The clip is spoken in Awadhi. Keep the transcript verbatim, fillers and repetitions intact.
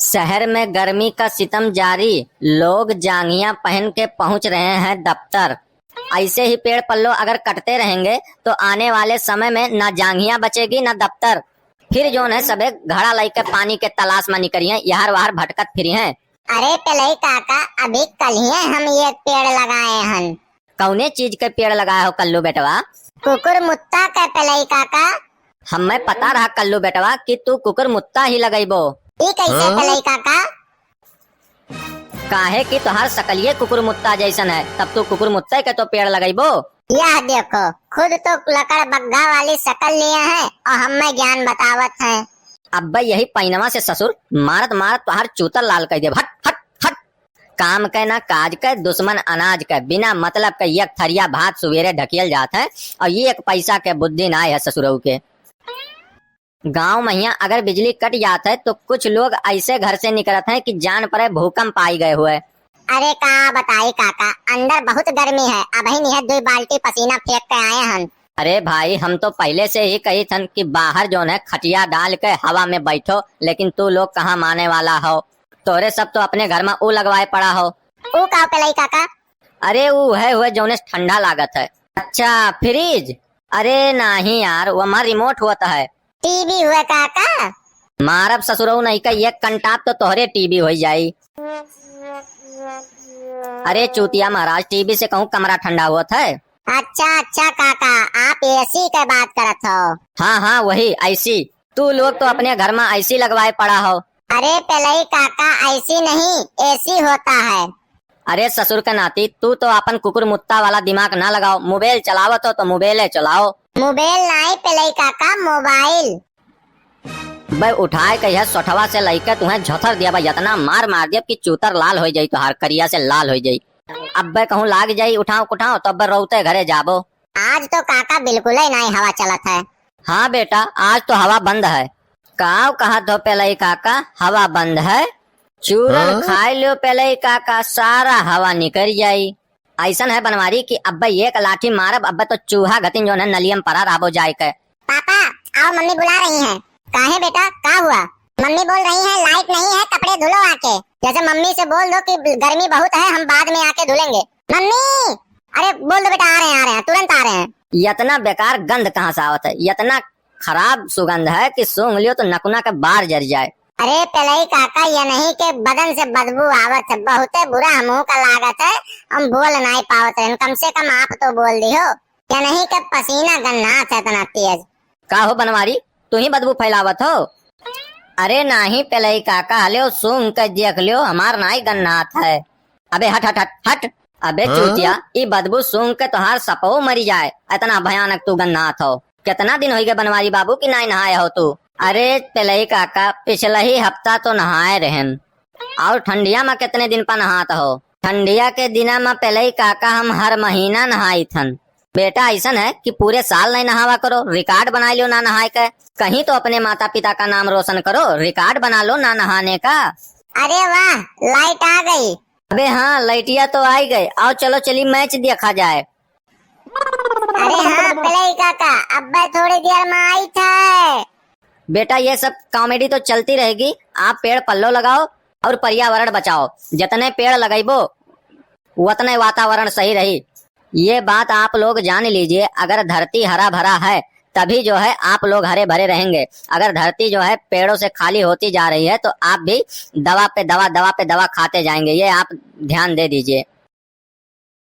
शहर में गर्मी का सितम जारी, लोग जांघिया पहन के पहुंच रहे हैं दफ्तर। ऐसे ही पेड़ पल्लो अगर कटते रहेंगे तो आने वाले समय में ना जांघिया बचेगी ना दफ्तर। फिर जौन है सबे घड़ा लइके पानी के तलाश में निकरिहैं, यहर वहर भटकत फिरिहैं। अरे पेलई काका, अभी कलिए हम एक पेड़ लगाए हन। कौने चीज के पेड़ लगाए हो कल्लू बेटवा? कुकुर मुत्ता के पेलई काका। हम्मे पता रहा कल्लू बेटवा कि तू कुकुर मुत्ता ही लगइबो। ई कैसे हाँ? पेलई काका? काहे कि तोहार सकलिए कुकुर मुत्ता जैसन है, तब तू कुकुर मुत्ते के तो पेड़ लगइबो। यह देखो, खुद तो लकड़ बग्घा वाली शकल लिए हैं और हम्मे ज्ञान बतावत हैं। अब्बे यही पैनवा से ससुर मारत मारत तोहार चूतर लाल कइ देब। हट, हट, हट। काम के ना काज के, दुश्मन अनाज के, बिना मतलब के एक थरिया भात सुबेरे ढकियल जात है और ये एक पैसा के बुद्धि नाय है ससुरऊ के। गाँव महिया अगर बिजली कट जात है तो कुछ लोग ऐसे घर से निकरत हैं कि जान पड़े भूकंप आई गए हुए। अरे का बताई काका, अंदर बहुत गर्मी है, अबहिन यह दुई बाल्टी पसीना फेंक के आए हन। अरे भाई, हम तो पहले से ही कही थन कि बाहर जौन है खटिया डाल के हवा में बैठो, लेकिन तू लोग कहाँ माने वाला हो। तोरे सब तो अपने घर में ऊ लगवाए पड़ा हो। ऊ का पेलई काका? अरे ऊ है हुए जौने से ठंडा लागत है। अच्छा, फ्रिज? अरे नाही यार, वो हमार रिमोट होत है। टीवी हुए काका? मारब ससुरऊ नहीं का, एक कंटाप तो तोहरे टीवी होइ जाई। अरे चूतिया महाराज, टीवी से कहूँ कमरा ठंडा होत है। अच्छा, अच्छा काका, आप एसी के बात करत हो? हाँ, हाँ, वही, एसी। तू लोग तो अपने घर में एसी लगवाए पड़ा हो। अरे पेलई काका, एसी नहीं, एसी होता है। अरे ससुर के नाती, तू तो अपन कुकुर मुत्ता वाला दिमाग ना लगाओ, मोबाइल चलावत हो तो मोबाइले चलाओ। मोबाइल नाई पेलई काका, मोबाइल। बे उठाए के यह सोठवा से लइके तुहें झोथर दिया बा, इतना मार मार दिया कि चूतर लाल होइ जाई, तोहार करिया से लाल होइ जाई। अब्बे कहूँ लाग जाई उठाओ कुठाओ, तो अब्बे रोते घरे जाबो। आज तो काका बिल्कुल ही नाई हवा चलत है। हाँ बेटा, आज तो हवा बंद है। काव कहत हो पेलई काका, हवा बंद है? चूरन हाँ? खाए लो पेलई काका, सारा हवा निकर जाई। ऐसन है बनवारी कि अब्बे एक लाठी मारब, अब्बे तो चूहा गतिन जौन है नलियम परा रहबो जाए के। पापा, आओ, मम्मी बुला रही हैं। काहे बेटा, का हुआ? मम्मी बोल रही हैं, लाइट नहीं है, कपड़े धुलो आके। जैसे मम्मी से बोल दो कि गर्मी बहुत है, हम बाद में आके धुलेंगे। मम्मी, अरे बोल दो बेटा, आ रहे हैं, आ रहे हैं, तुरंत आ रहे हैं। इतना बेकार गंध कहाँ से आवत है? इतना खराब सुगंध है कि सूंघ लियो तो नकुना के बार जर जाए। अरे पेलई काका, ये नहीं के बदन से बदबू आवत है, बहुते बुरा हमहू का लागत है, हम बोल नाई पावत रहन, कम से कम आप तो बोल दिहो। ये नहीं के पसीना गन्नात है इतना तेज। का हो बनवारी, तू ही बदबू फैलावत हो? अरे नाही पेलई काका, हल्यो सूंघ के देख लियो, हमार नाई गन्नात है। अबे हट, हट, हट, हट। अबे हाँ? चूतिया, ई बदबू सूंघ के तोहार सपहू मरी जाए, इतना भयानक तू गन्नात हो। कितना दिन होइ गए बनवारी बाबू कि नाई नहाए हो तू? अरे पेलई काका, पिछला ही हफ्ता तो नहाए रहन। और ठंडिया में कितने दिन पा नहात हो? ठंडिया के दिना में पेलई काका हम हर महीना नहाई थन। बेटा ऐसन है कि पूरे साल नहीं नहावा करो, रिकॉर्ड बना लो ना नहाए के। कहीं तो अपने माता पिता का नाम रोशन करो, रिकॉर्ड बना लो ना नहाने का। अरे वाह, लाइट आ गई। अबे हाँ, लाइटिया तो आई गई। आओ चलो चली मैच देखा जाए। अरे हाँ, पेलई काका, अब्बे थोड़ी देर में आई था। बेटा, ये सब कॉमेडी तो चलती रहेगी, आप पेड़ पल्लो लगाओ और पर्यावरण बचाओ। जितने पेड़ लगइबो, उतने वातावरण सही रही। ये बात आप लोग जान लीजिए, अगर धरती हरा भरा है, तभी जो है आप लोग हरे भरे रहेंगे। अगर धरती जो है पेड़ों से खाली होती जा रही है, तो आप भी दवा पे दवा, दवा पे दवा खाते जाएंगे। ये आप ध्यान दे दीजिए।